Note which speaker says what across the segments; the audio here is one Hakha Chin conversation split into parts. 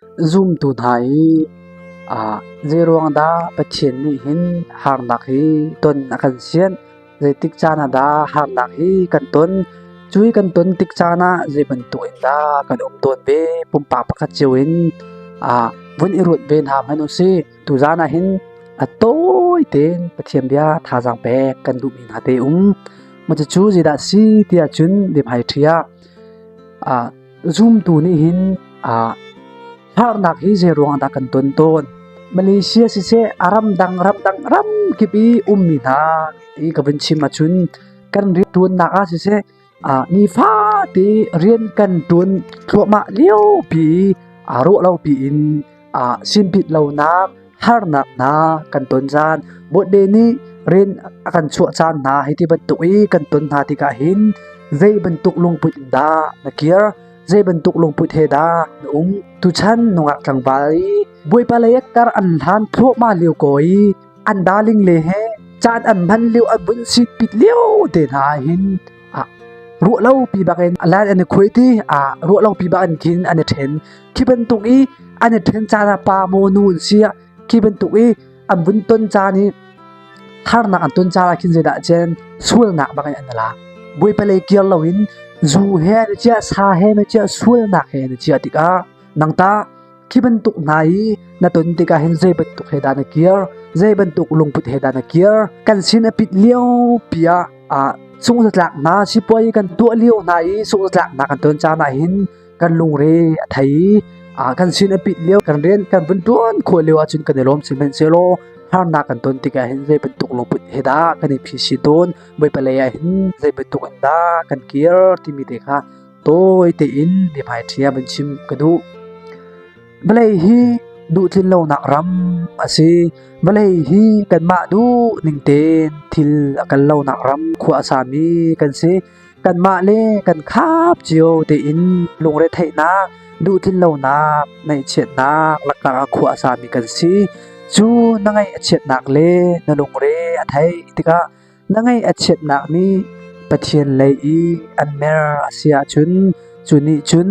Speaker 1: Zumtu hna hi zeiruang dah Pathian nih hin harnak hi ton a kan sianh? Zeitik caan ah dah harnak hi kan ton? Cu hi kan ton tik caan ah zei bantuk in dah kan um tawn ve? Pumpak pakhat cio in vun i ruat ve hna hmanh u sih. Tuzaan ah hin a tawi tein Pathian bia thazaang pek kan duhmi hna te um. Cucu zeidah a si tiah cun biahmaiṭhi ah Zumtu nih hin harnak hi zeiruang ah dah kan ton tawn? Malaysia siseh a ramdang ramdang ramkip i ummi hna i ka vun chim ahcun kan rianṭuannak ah siseh nifate rian kan ṭuan thluahmah liopi i aa ruah lopi in simpit lonak harnak hna kan ton caan bawhte nih rian a kan chuah caan hna hei ti bantuk i kan ton hna tikah hin zei bantuk lungput in dah na kir zei bantuk lungput he dah na um tuchan nungak tlangval i bawipa lei ah kar an hlan thluahmah lio ko i an darling le he caan an hman lio an vun sit pit lio te hna hin ruah lo pi bak in lan an i khuai ti ruah lo pi bak in khin an i ṭhen khi bantuk i an i ṭhen caan ah pa maw nu an si ah khi bantuk i an vun ton caan i harnak an ton caan ah khin zeidah cun sualnak bak in an i lak bawipa lei kir loin zu he an i ciah sa he an i ciah sualnak he an i ciah tikah nang tah Khi bantuk hna i na ton tikah hin zei bantuk he dah na kir? Zei bantuk lungput he dah na kir? Kan sin a pit lio pi ah sungzatlak hna sipuai kan tuah lio hna i sungzatlak hna kan ton caan ah hin kan lungre a thei i kan sin a pit lio kan rian kan vun ṭuan khawh lio ahcun kan i lawm sihmanhsehlaw harnak kan ton tikah hin zei bantuk lungput he dah kan i phisi tawn Bawipa lei ah hin zei bantuk in dah kan kir timi te kha Tawi tein biahmai ṭhia van chim ka duh. Vawlei hi duhtlin lonak ram a si. Vawlei hi kanmah duh ning tein thil a kal lonak ram khua a sami kan si. Kanmah le kan khap cio tein lungretheihnak, duhtlin lonak, ngaihchiatnak lakah ah khua a sami kan si. Cu na ngaih a chiatnak le na lungre a theih tikah Na ngaih a chiatnak nih Pathian lei i an mer a si ahcun cu nih cun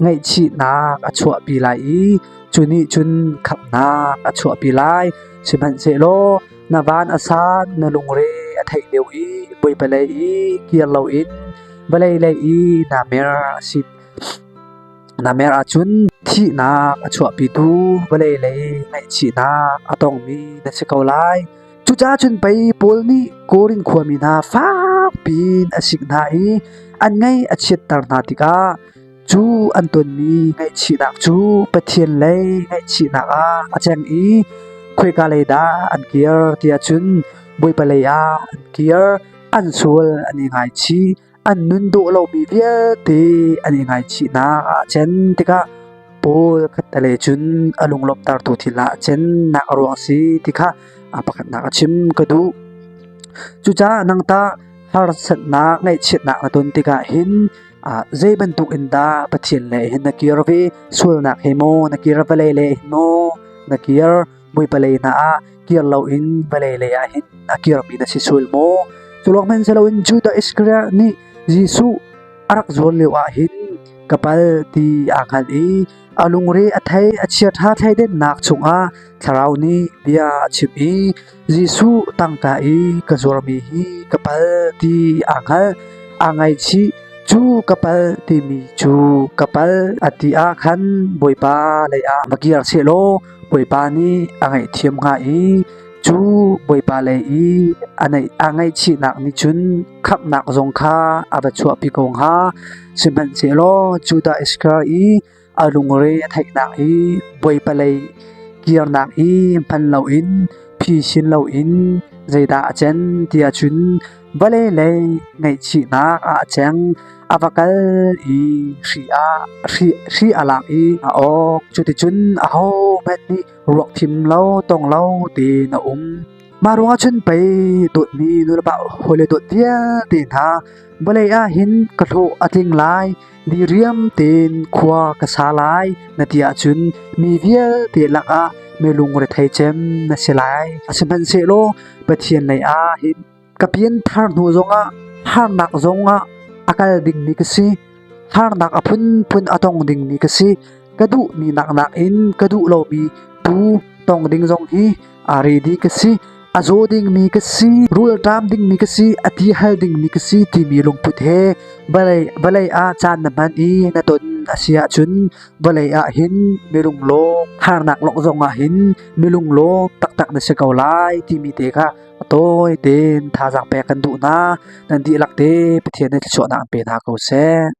Speaker 1: ngaihchihnak a chuahpi lai i cu nih cun khamhnak a chuahpi lai. Sihmanhsehlaw na van a san, na lungre a theih lio i Bawipa lei i kir loin vawlei lei i naa mer a si. Na mer ahcun thihnak a chuahpitu vawlei lei ngaihchihnak a tongmi na si ko lai. Cucaah cun pei Paul nih Korin khuami hna fak piin a sik hna i an ngaih a chiatter hna tikah cu an tonmi ngaihchihnak cu Pathian lei ngaihchihnak ah a cang i khoika lei dah an kir tiah cun Bawipa lei ah an kir, an sual an i ngaichih. An nun dawh lomi vialte an i ngaichihnak ah cen tikah Paul khattale cun a lunglawmhtertu thil ah cennak a ruang a si ti kha a pakhatnak a chim ka duh. Cucaah nang tah harsatnak ngaihchiatnak na ton tikah hin zei bantuk in dah Pathian lei hin na kir ve? Sualnak he maw na kir vawlei lei hin maw na kir? Bawipa lei hna ah kir loin vawlei lei ah hin a kirmi na si sual maw? Cu lawng hmanh si loin Judah Iskariot nih Jesuh a rak zuar lio ah hin ka pal ti aa hngalh i a lungre a thei a chiaṭha thleidennak chungah Thlarau nih bia a chim i Jesuh tangka i ka zuarmi hi ka pal ti aa hngalh. Aa ngaihchih. Cu ka pal timi cu ka pal a ti ah khan Bawipa lei ah va kir sehlaw Bawipa nih a ngaihthiam hnga i cu Bawipa lei i a ngaihchihnak nih cun khamhnak zong kha a va chuahpi ko hnga. Sihmanhsehlaw Judah Iskariot i a lungre a theihnak i Bawipa lei kirnak i hman loin phisin loin zeidah a cen tiah cun vawlei lei ngaihchihnak ah a ceng. A va kal i hri a lak i a awk. Cuticun ahohmanh nih ruak thim lo tong lo tein a um. Mah ruangah cun pei dawtmi nulepa hawile dawt vialte hna vawlei ah hin ka hlawh a tling lai, diriam tein khua ka sa lai na ti ahcun mi vialte lakah mi lungrethei cem na si lai. Sihmanhsehlaw Pathian lei ah hin ka pianthar hnu zongah harnak zongah a kal dingmi ka si. Harnak a phunphun a tong dingmi ka si. Ka duhmi naknak in ka duh lomi tu tong ding zong hi a ready ka si. A zaw dingmi ka si, rulṭam dingmi ka si, a ti hal dingmi ka si timi lungput he vawlei, vawlei ah caan na hman i na ton a si ahcun vawlei ah hin milunglawm harnak lawng zong ah hin milunglawm taktak na si ko lai timi te kha a tawi tein thazaang pek kan duh hna. Nan dihlak te Pathian nih thluachuahnak an pe hna ko seh.